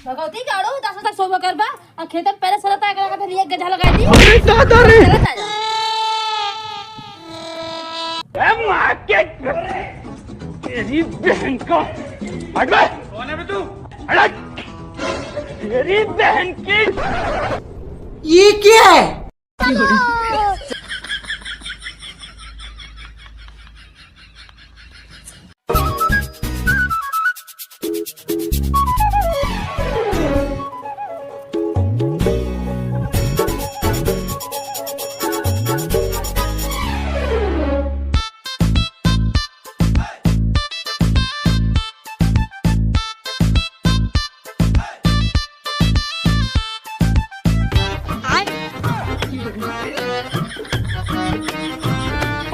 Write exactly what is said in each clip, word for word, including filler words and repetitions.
भगवती के आड़ो दस तक सोबो करबा, आ खेत में पहले सरत आके लगा था, लिए गधा लगाई दी। अरे दादा रे। सरत आ जा। ए माँ के, तेरी बहन को। हट बे। कौन है बे तू? हट। तेरी बहन की। ये क्या है?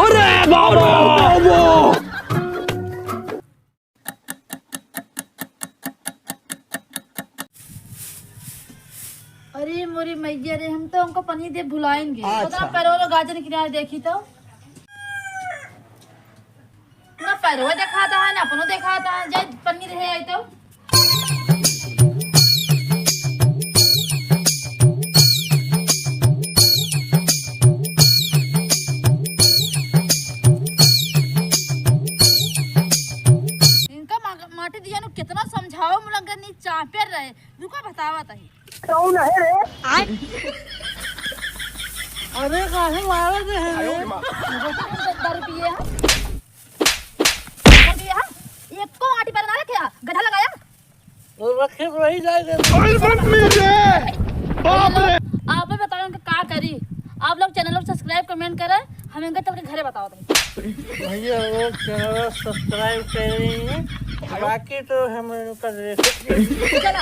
अरे बाबा! अरे मोरी मैया रे, हम तो उनको पनीर दे भुलाएंगे। अच्छा। पता परवल और गाजर किनारे देखी तो ना परवल देखाता है, ना अपनो देखाता है। जाए पनीर है आई तो। इनका मा-, माटी दिया नु कितना समझाओ, मुलंगर नी चापेर रहे। रुको, बतावा तही। कौन है रे? अरे, काहे मारा दे है रे? दारू पिए हैं? दारू पिए हैं? एको आटी पर ना रखे, गधा लगाया। वो रखे तो वही जाएगा। अरे, मत पीजिए। बाप रे। आप ही बताओ, इनका का करी? आप लोग channel को subscribe, comment करें, हम इनका चल के घरे बताओ तनी। भैया, वो channel subscribe कर रही हैं, बाकी तो हम इनका देख चला।